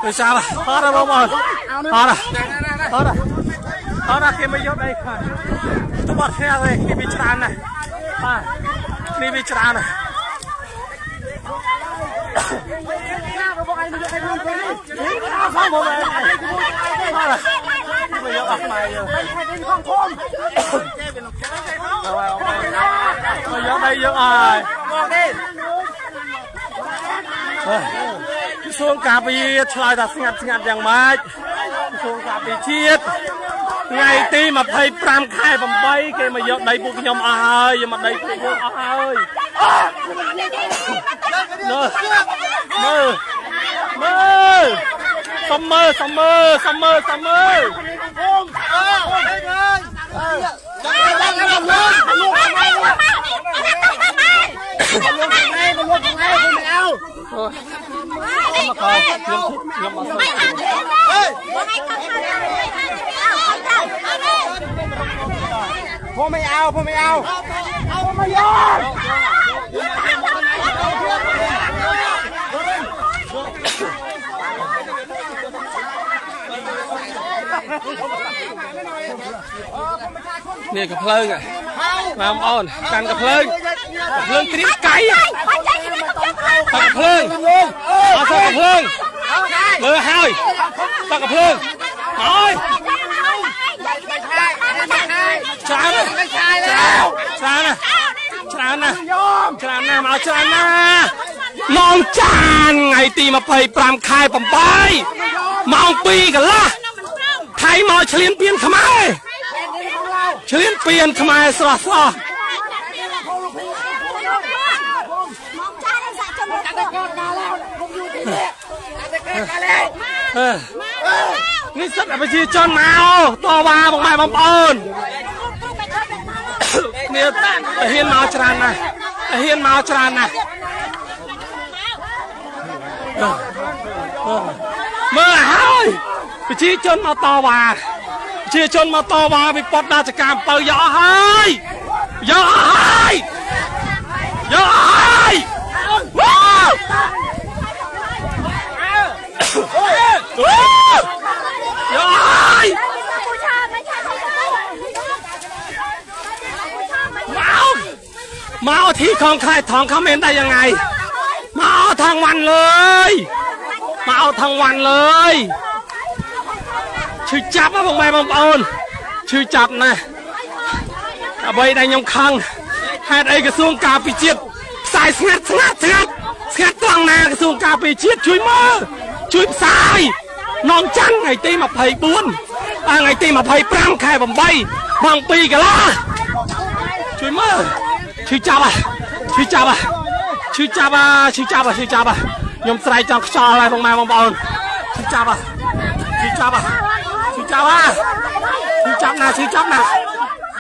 ឈឺចាប់អត់បងប្អូនអត់អត់អត់គេមកយកអីខាងទៅបាត់គ្នាទេគ្នាវាច្រើនណាស់បាទគ្នាវាច្រើនណាស់ របស់ឯងមកយកឯងខ្លួននេះអត់ផងមក អត់មកយកអស់ខ្មែរយើង ខំខំ មកយកដីយើងអើយ មកទេ ក្រសួងការពារឆ្លើយថាស្ងាត់ស្ងាត់យ៉ាងម៉េចក្រសួងការពារជាតិថ្ងៃទី25ខែ8គេមកយកដីពួកខ្ញុំអស់ហើយយកមកដីពួកយើងអស់ហើយមើលមើលមើលសុំមើលសុំមើលសុំមើលសុំមើល អើអើចាំចាំចាំលួងលួងលួងថ្ងៃលួងថ្ងៃខ្ញុំមិនអោ មកខ្ញុំខ្ញុំអត់ ហេผมไม่เอาผมไม่เอาผมไม่ยอม នេះកភ្លើងបងប្អូនកាន់កភ្លើងកភ្លើងត្រៀមកៃតកភ្លើងអត់តកភ្លើងមើលហើយតកភ្លើងហើយច្រើនច្រើនណាស់ច្រើនណាស់ច្រើនណាស់មកច្រើនណាស់ម៉ោងចានថ្ងៃទី25ខែ8ម៉ោង2កន្លះថៃមកឆ្លៀនពៀនខ្មែរឆ្លៀនពៀនខ្មែរស្រស់ស្រស់នេះសិតប្រជាជនមកតវ៉ាបងម៉ែបងប្អូនគ្នាតាហ៊ានមកច្រើនណាស់តាហ៊ានមកច្រើនណាស់មើលហើយប្រជាជនមកតវ៉ាប្រជាជនមកតវ៉ាវិពតដាចការអំពៅយកអស់ហើយយកអស់ហើយយកអស់ហើយវ៉ាយកអស់ហើយมาเอาที่ของใครทองคำเมนได้ยังไงมาเอาทางวันเลยมาเอาทางวันเลยឈឺចាប់ណាបងម៉ែបងប្អូនឈឺចាប់ណាស់អ្វីដែលខ្ញុំខឹងហេតុអីក្រសួងការពារជាតិផ្សាយស្ងាត់ស្ងាត់ស្ងាត់ស្ងាត់ត្រង់ណាក្រសួងការពារជាតិជួយមើលជួយផ្សាយនងច័ន្ទថ្ងៃទី24ថ្ងៃទី25ខែ8ម៉ោង2កន្លះជួយមើលឈឺចាប់ឈឺចាប់ឈឺចាប់ឈឺចាប់ឈឺចាប់ខ្ញុំស្រែកចង់ខ្យល់ហើយបងម៉ែបងប្អូនឈឺចាប់ឈឺចាប់ឈឺចាប់ឈឺចាប់ណាឈឺចាប់ណា